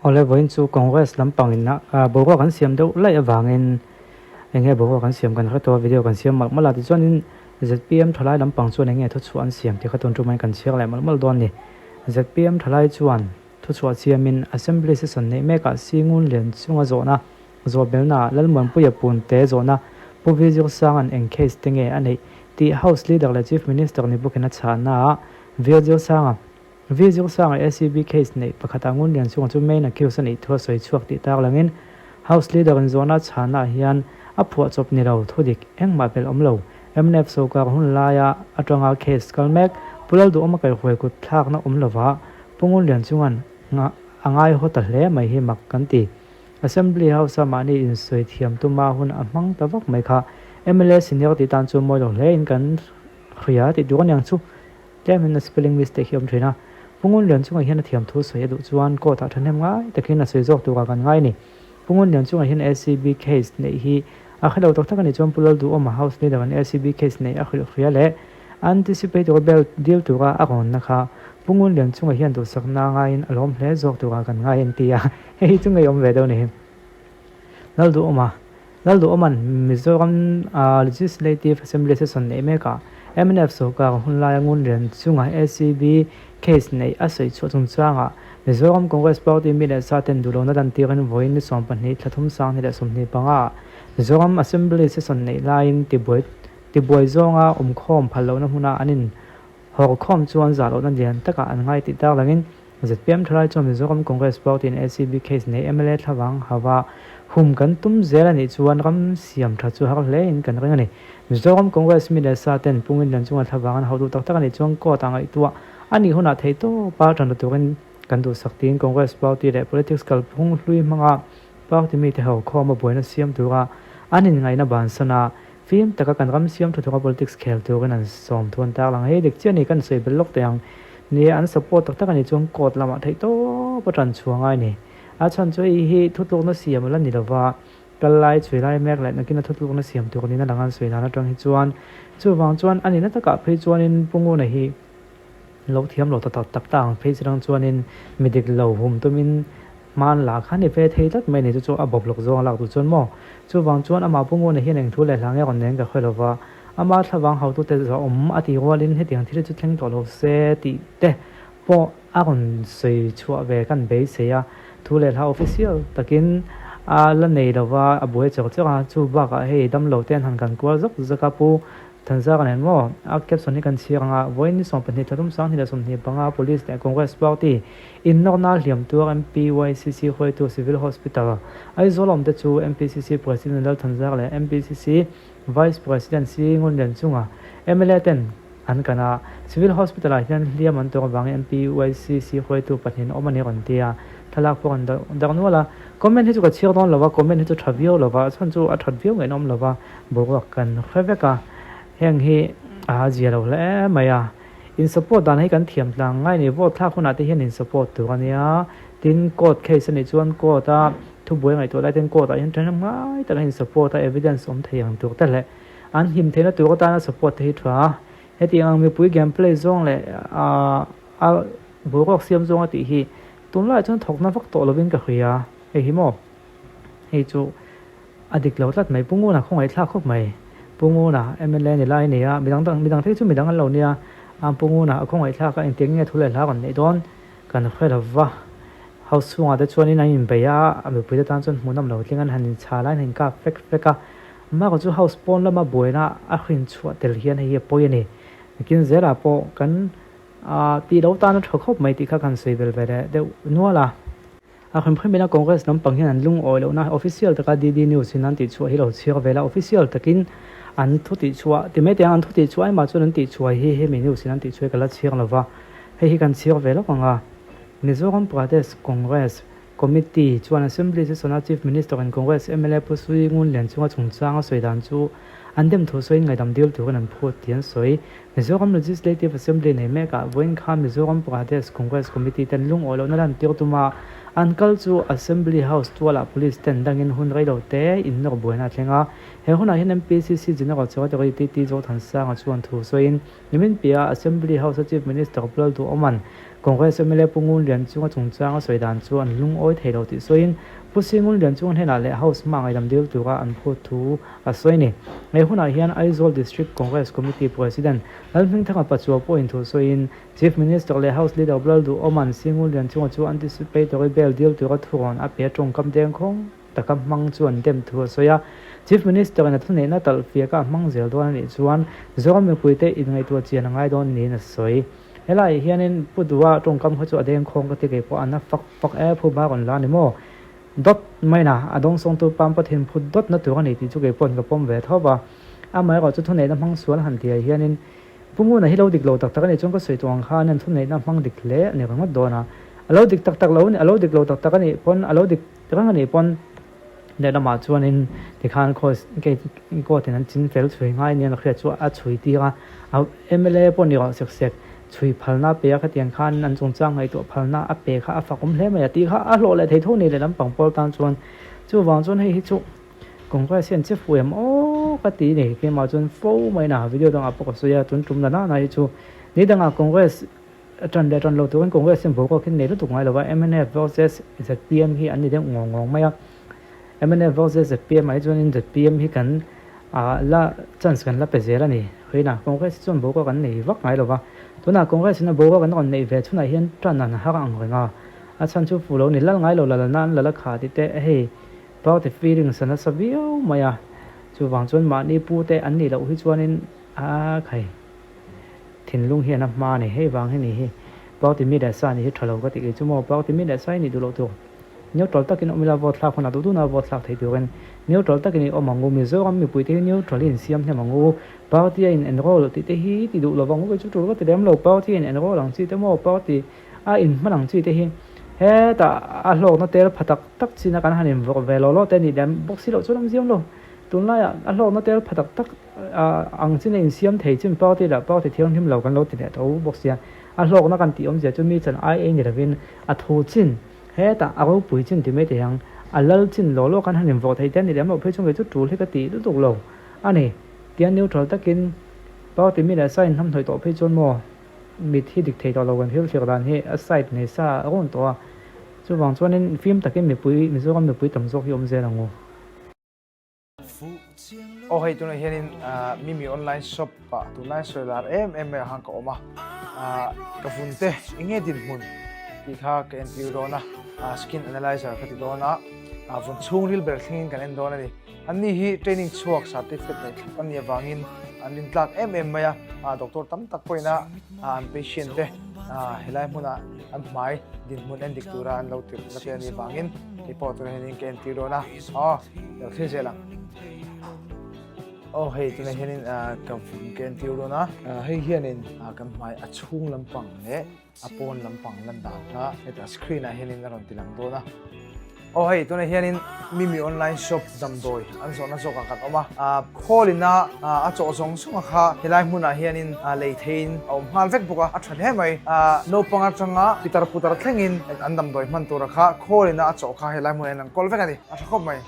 Awle vawiin chu Congress lampang in a boruak an siam deuh laih avangin eng nge boruak an siam kan hre tawh a video kan siam malh malh a tichuanin zpm thalai lampang chuan eng nge thuchhuah an siam tih kha tun tumah in kan chhiar leh malh malh dawn a ni. Zpm thalai chuan thuchhuah siamin Assembly session neih mekah Singun lian chunga zawhna zawhbelnaah Lalmuanpuia Punte zawhna Pu Vizir Sanga'n eng case te nge a neih tih House Leader leh Chief Minister ni bawkin a chhahnaah Vizir Sanga V Zirsanga ACB case neih pakhatah Ngunlian chungah chu main accused a nih thu a sawi chhuak tih tar langin House Leader in zawhna a chhahnaah hian a phuah chawp ni lo, thudik engmah belh awm lo. Mnf sawrkar hun laia atanga case kal mek Pu Lalduhawma kaihruai kut thlakna awm lovah Pu Ngunlian chunga'n a ngaihaw ta hle mai hi mak kan ti. Assembly House-a mahni insawi thiam tuma hun a hmang ta vak mai kha mla senior tih tan chu mawi lo hle in kan hria tih tur aniang chu. Tlemin a spelling mistake hi a awm thin a, Pu Ngunlian chungah hian a thiam thu sawi a duh chuan court ah thahnem ngai takin a sawi zawk turah kan ngai a ni. Pu Ngunlian chungah hian ACB case neih hi a hre lo tak tak a nih chuan Pu Lalduhawma House Leader in ACB case neih a hrilh hria leh anticipatory bail dil tura a rawnna kha Pu Ngunlian chungah hian duhsakna ngaiin a lawm hle zawk turah kan ngai an ti a, hei hi chu ngeiawm ve deuh a ni. Lalduhawma Lalduhawma'n Mizoram Legislative Assembly session neih mekah mnf sawrkar hunlaia Ngunlian chunga ACB case neih a sawi chhuah chungchangah Mizoram Congress Party mi leh sa ten duhlohna lantirin vawiin ni 12 thla thum sang hnih leh 25 ah Mizoram Assembly session neih laiin tibuai tibuai zawnga awmkhawm phal lohna hmuna an in hawrkhawm chuan zah lohna lian takah an ngai tih tarlangin Zpm thalai chuan Mizoram Congress Party in ACB case nei mla thlavang hava hum kan tum zel a nih chuan ram siam tha chu har hle in kan ring a ni. Mizoram Congress mi leh sa ten pungin lian chunga thlavang an hauh duh tak tak a nih chuan court ah ngaihtuah a nih hunah thei tawpa tan la turin kan duhsak tiin Congress Party leh politics kalphung hlui hmanga party mite ho khawm a buaina siam tura an inngaihna bansan a fim taka kan ram siam tha tura politics khel turin an sawm thu an tarlang. Hei dik chiah a ni, kan sawi belh lawk teh ang. Ni e, an support tak tak a nih chuan court lamah theih tawp a tan chhuah ngai a ni. A chhan chu hei hi thutlukna siam la ni lova, kal lai chhui lai mek leh nakina thutlukna siam tur niin a lang a, an sawi dan atang hi chuan. Chuvang chuan a nihna takah phei chuanin Pu Nguna hi lo thiam lo ta tak tak ta ang phei chi dang chuanin mi dik lo hum tumin Hman lah kha ni ve thei tlat mai ni chu chu a bawp lawk zawng a lak duh chuan maw? Chuvang chuan amah Pu Nguna hian eng thu leh hla nge rawn nen ka hre lova, ama thlavang hotute zawh awm a tih rualin hetiang thil chu thleng tawh lo se tih te pawh a rawn sawi chhuah ve kan beisei a, thu leh hla official takin a la nei lova a buai chawk chawk a, chu bakah hei damlo te an han kan kual zawk zawk a Pu Thanzar nen maw? A caption hi kan chhiar ang a, vawiin ni 12 thla tum 2025 Police leh Congress Party Innawkna hliam tuar MPYCC hruaitu Civil Hospital, Aizawl awmte chu MPCC President Lalthanzar leh MPCC Vice President Si Ngunlian chunga mla ten an kan a. Civil Hospital ah hian hliam an tuar avangin MPYCC hruaitu pahnihin awm a ni rawn ti a, thlalak pawh an darh nual a. Comment hi chu ka chhiar dawn lo va, comment hi chu tha viau lo va, a chhan chu a that viau ngeiin a awm lo va, boruak kan hre vek a, heng hi a zia lo hle mai a. In support dan hi kan thiam tlang ngai ni, vote thlak hunah te hian in support tur a nia, tin court case a nih chuan court a thubuai ngaihtuah lai ten court ah hian ṭhahnem ngai taka in support a evidence awm thei ang tur te leh an him theihna tur atana support te hi ṭha a, hetiang ang mipui game play zawng leh a boruak siam zawng a tih hi tunlaiah chuan thawkna vak tawh lovin ka hria, hei hi maw hei chu. A dik lo tlat mai. Pu Nguna khawngaihthlak khawp mai. Pu Nguna mla ni lai a ni a, midang dang midang te chu midang an lo nia. A Pu Nguna a khawngaihthlak a, engtiang nge thu leh hla rawn neih dawn kan hre lo va. House chhungah te chuanin an inbei a, a mipui te tan chuan hmuhnawm lo tling an han inchhal a, an han inkap fek fek a. Mahka chu house pawn lama buaina a hrin chhuah tel hian hei hi a pawi a ni. Nikin zelah pawh kan tih lo tan a tha khawp mai tih kha kan sawi bel ve leh deuh nual a. A hrimhrim ina Congress lampang hian an lungawi lohna official taka DD News in an tihchhuah hi lo chhiar vel a, official takin an thu tihchhuah ti mai teh ang, an thu tihchhuah aimah chuan an tihchhuah hi hemi news in an tihchhuah hi ka la chhiar lo va, hei hi kan chhiar ve lawk ang a. Mizoram Pradesh Congress Committee chuan Assembly session-a Chief Minister in Congress mla Pu Sui Ngunlian chunga chungchang a sawi dan chu an dem thu sawiin ngaihdam dil turin an phut tih an sawi. Mizoram Legislative Assembly nei mekah vawiin khan Mizoram Pradesh Congress Committee ten lungawi lohna lantir tuma an kal chu Assembly House tualah Police ten dangin hun reilo te innawr buaina a thleng a. He hunah hian MPCC General Secretary TT Zothansanga chuan thu sawiin nimin piah Assembly House-a Chief Minister Pu Lalduhawma'n Congress mla Pu Ngunlianchunga chungchanga sawi dan chu an lungawi thei lo tih sawiin Pu Si Ngunlianchunga hnenah leh House hma ngaihdam dil tura an phut thu a sawi a ni. He hunah hian Aizawl District Congress Committee President Lalhmingthanga Pachuau pawhin thu sawiin Chief Minister leh House Leader Blalduhawma'n Si Ngunlianchunga chu anticipatory bail dil tura thurawn a pe a tawngkam dengkhawng taka hmang chu an dem thu a sawi a. Chief Minister in a thuneihna talhfiak a hmang zel dawn a nih chuan Zoram mipuite inngaihtuah chian a ngai dawn niin a sawi. Helaiah hianin Pu Duha tawngkam kha chu a dengkhawng ka ti kei pawh a na fak fak e, phu bak rawn la a ni maw? Dawt maina a dawngsawngtu pam Pathian phut dawtna tur a ni tih chu kei pawhin ka pawm ve tho va. Amaherawh chu thuneihna hmang sual han tihah hianin Pu Nguna hi lo dik lo tak tak a nih chuan ka sawi tawh ang khan an thuneihna hmang dik hle a ni ringawt dawn a. A lo dik tak tak lo a ni, a lo dik lo tak tak a nih pawn, a lo dik reng a nih pawn lehlamah chuanin tikhan khawi kei court in an chin fel chhui ngai nia na hriat chu a chhui tir a, a mla pawh ni rawh sek sek chhui phalna a pe a khatiang khan an chungchang ngaihtuah phalna a pe kha a fak awm hle mai a tih kha a hlawh leh thei tho ni lehlam pang pawl tan chuan chuvang chuan hei hi chu Congress hian che fuh em aw ka ti ni keimah chuan fo mai na video dangah pawh ka sawi a tun tum la nana hi chu ni dangah Congress ṭan leh ṭan lo turin Congress hian boruak hi nei lutuk ngai lo va mnf versus zpm hi an ni deuh ngawng ngawng mai a mnf versus zpm ah hi chuanin zpm hi kan ah la chance kan la pe zel a ni rinah Congress hi chuan boruak an nei vak ngai lo va tunah Congress in a boruak an rawn neih ve chhunah hian ṭan an har ang reng a a chhan chu fuh lo ni lal ngai lo la lalna an la la kha tih te hei Party feelings a nasa viau mai a, chuvang chuan mahni pute an nih loh hi chuanin a khai thinlung hian a hma a ni. Hei vang hi ni hi party mi leh sa nih hi tha lo ka tih kei chu maw, party mi leh sa hi nih duh loh tur. Neutral takin awm ila vote thlak hunah duh duhna vote thlak thei turin neutral takin i awm ang u, Mizoram mipuite hi neutral hi insiam hnem ang u, party a in enroll tih te hi ti duh lovang u kei chu tul ka ti lem lo, party a in enroll ang chi te maw party A inhman ang chi te hi hetah a hlawkna tel pha tak tak chin a kan han invawrh ve lo lo te a nih lem bawk si loh chuan awm ziam lo. Tunlaiah a hlawkna tel pha tak tak ang chin a insiam thei chin party leh party thianghlim lo kan lo ti leh tho bawk sia. A hlawkna kan tih awmzia chu mi chan ai ei ni lovin a thu chin hetah a ropui chin ti mai thei ang. A lal chin law law kan han invawrh thei te a nih lem loh phei chuan kei chu tul hi ka tih lutuk lo a ni. Tian neutral takin party mi leh sa inhnamhnawih tawh phei chuan maw Mit hi dik thei tawh lo kan thil thlir dan hi a side nei sa a rawn tawh a, chuvang chuanin fim takin mipui Mizoram mipui tam zawk hi awm zel ang u. Aw hei tunah hianin Mimi online shop ah tunlai sawi lar em em mai ah khan ka awm a, ka vun te eng nge dinhmun tih kha ka entir dawn a, skin analyzer ka ti dawn a, vun chhungril ber thlengin kan en dawn a ni. Anni hi training chhuak certificate nei thlap an nih avangin an rintlak em em mai a, doctor tam tak pawhin a an patient te helai hmuna an hmai dinhmun en dik tura an lo tirh na te a nih avangin kei pawh tunah hianin ka entir dawn a, aw lo thlir zel ang. Aw hei tunah hianin ka ka entir dawn a, hei hianin kan hmai a chhung lampang leh A pawn lampang lan dan kha hetah screen ah hianin a rawn ti lang dawn a. Aw hei tunah hianin Mimi online shop damdawi an zawhna zawkah kan awm a. Call ina a chawh zawng zawng a kha helai hmunah hianin lei theiin a awm nghal vek bawk a, a tha hle mai. Naupang atanga pitar putar thlengin an damdawi hman tura kha call ina a chawh kha helai hmunah hian an kawl vek a ni, a tha khawp mai.